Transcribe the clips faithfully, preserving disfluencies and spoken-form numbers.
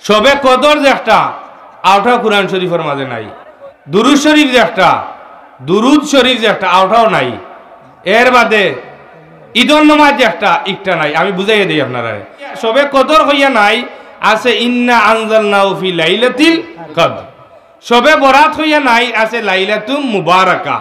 শবে কদর যে একটা, অউটাও কুরআন শরীফর মাঝে নাই। দুরুদ শরীফ যে একটা, দুরুদ শরীফ যে একটা, অউটাও নাই। এর বাদে ঈদর নমাজ যে একটা, ইকটা নাই। আমি বুঝাইয়া দেই আপনারারে। শবে কদর কইয়া নাই, আছে ইন্না আনজালনাহু ফি লাইলাতিল কদর। শবে বরাত কইয়া নাই, আছে লাইলাতুম মুবারাকা।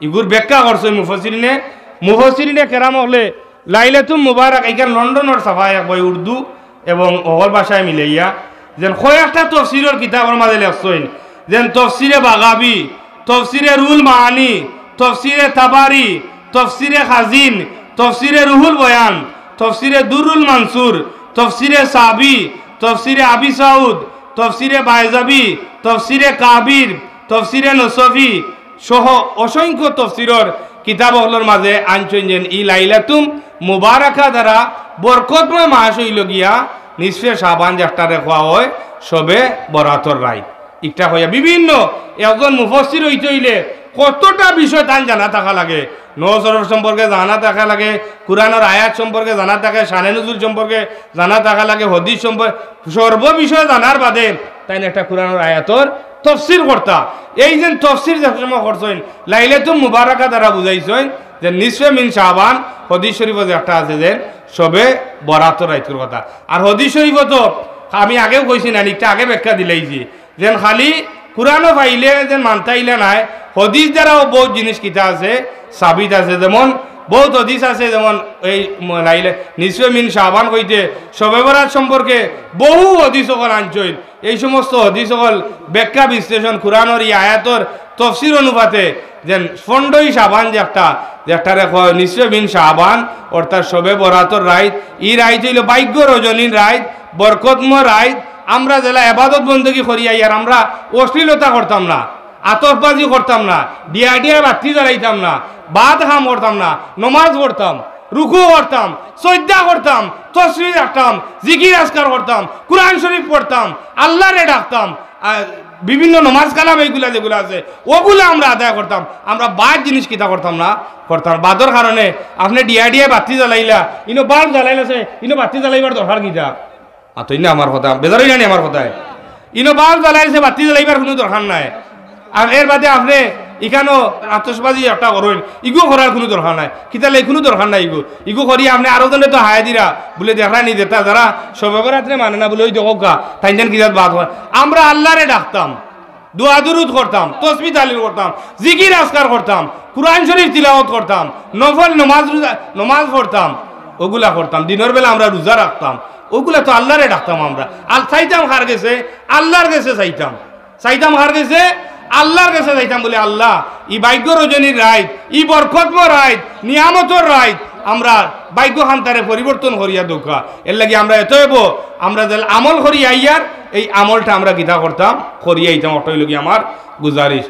ইগুর ব্যাখ্যা করছইন মুফাসসিরিনে, মুফাসসিরিনে কেরাম অকলে লাইলাতুম মুবারাক, ইখান লন্ডনর ছাপা এক বই উর্দু এবং অকল ভাষায় মিলাইয়া, যেন কয়েকটা তফসিরর কিতাবর মাঝে লেখছইন, যেন তফসিরে বাগাবি, তফসিরে রুহুল মাআনি, তফসিরে তাবারি, তফসিরে খাজিন, তফসিরে রুহুল বয়ান, তফসিরে দুররুল মানসুর, তফসিরে সাবি, তফসিরে আবি সাউদ, তফসিরে বায়জাবি, তফসিরে কাবির, তফসিরে নসফি সহ অসংখ্য তফসিরর কিতাব অকলর মাঝে আনছইন যেন ই লাইলাতুম মুবারাকা দ্বারা বরকতময় মাস অইলো গিয়া নিসফে শাবান যেটারে কওয়া অয় শবে বরাতর রাইত। ইকটা কইয়া বিভিন্ন একজন মুফাসসির অইতে অইলে কতটা বিষয় তান জানা থাকা লাগে, নও শরফ সম্পর্কে জানা থাকা লাগে, কুরআনর আয়াত সম্পর্কে জানা থাকে, শানে নুজুল সম্পর্কে জানা থাকা লাগে, হাদিস সম্পর্কে, সর্ব বিষয় জানার বাদে তাইন একটা কুরআনর আয়াতর তফসির করতা। এই যে তফসির যে সময় করছইন, লাইলাতুম মুবারাকা দ্বারা বুঝাইছইন যে নিসফে মিন শাবান, হাদিস শরীফো যে একটা আছে যে শবে বরাতর রাইতর কথা। আর হাদিস শরীফো তো আমি আগেও কইছি না, ইকটা আগে ব্যাখ্যা দিলাইছি, যেন খালি কুরআনো পাইলে যেন মানতাইলা নায়, হাদিস দ্বারাও বউত জিনিস কিতা আছে, সাবিত আছে। যেমন বউত হাদিস আছে, যেমন এই ম-, লাইলে নিসফে মিন শাবান কইতে শবে বরাত সম্পর্কে বহু হাদিস অকল আনছইন। এই সমস্ত হাদিস অকল ব্যাখ্যা বিশ্লেষণ, কুরআনর ই আয়াতর তফসির অনুপাতে যেন পনরোই শাবান যে একটা, যে একটারে কয় নিসফে মিন শাবান, অর্থাৎ শবে বরাতর রাইত, ই রাইত অইলো ভাগ্য রজনীর রাইত, বরকতময় রাইত। আমরা যেলা এবাদত বন্দেগি করি আইয়ার, আমরা অশ্লীলতা করতাম না, আতশবাজি করতাম না, ডিয়া ডিয়া বাত্তি জ্বালাইতাম না, বাদ কাম করতাম না, নমাজ পড়তাম, রুকু করতাম, সইজদা করতাম, তসবিহ রাখতাম, জিকির আজকার করতাম, কুরআন শরীফ পড়তাম, আল্লারে ডাকতাম, আর বিভিন্ন নমাজ কালাম এইগুলা যেগুলা আছে, ওগুলা আমরা আদায় করতাম। আমরা বাদ জিনিস কিতা করতাম না, করতাম না। বাদর কারণে আপনে ডিয়া ডিয়া বাত্তি জ্বালাইলা, ইনো বাল্ব জ্বালাইলা সে, ইনো বাত্তি জ্বালাইবার দরকার কিতা? মাতইন না আমার কথা, বেজার অইলা নি আমার কথায়? ইনো বাল্ব জ্বালাইছে, বাত্তি জ্বালাইবার কুনু দরকার নাই। আর এর বাদে আপনে ইখানো আতশবাজি একটা করইন, ইগু করার কুনু দরকার নাই। কিতার লাগি কুনু দরকার নাই ইগু। ইগু করি আপনে আরো জনরে তো হায়া দিরা, বুলে দেখরা নি যেতা, যারা শবে বরাতরে মানে না বুলে, ওই দেখউক্কা, তাইন যেন কিতা বাদ অয়। আমরা আল্লারে ডাকতাম, দোয়া দুরুদ করতাম, তসবিহ তাহলিল করতাম, জিকির আজকার করতাম, কুরআন শরীফ তিলাওয়াত করতাম, নফল নমাজ রোজা, নমাজ পড়তাম, ওগুলা করতাম। দিনর বেলা আমরা রোজা রাখতাম, ওগুলা তো আল্লারে ডাকতাম আমরা। আর চাইতাম কার গেছে? আল্লার গেছে চাইতাম। চাইতাম কার গেছে? আল্লার গেছে চাইতাম। বুলে, "আল্লা, ই ভাগ্য রজনীর রাইত, ই বরকতময় রাইত, নিয়ামতর রাইত, আমরা ভাগ্য খান্তারে পরিবর্তন করিয়া দেউক্কা।" এর লাগি আমরা এত হইব, আমরা যে আমল করি আইয়ার, এই আমলটা আমরা কিতা করতাম? করি আইতাম। ওটা অইলো গি আমার গুজারিশ।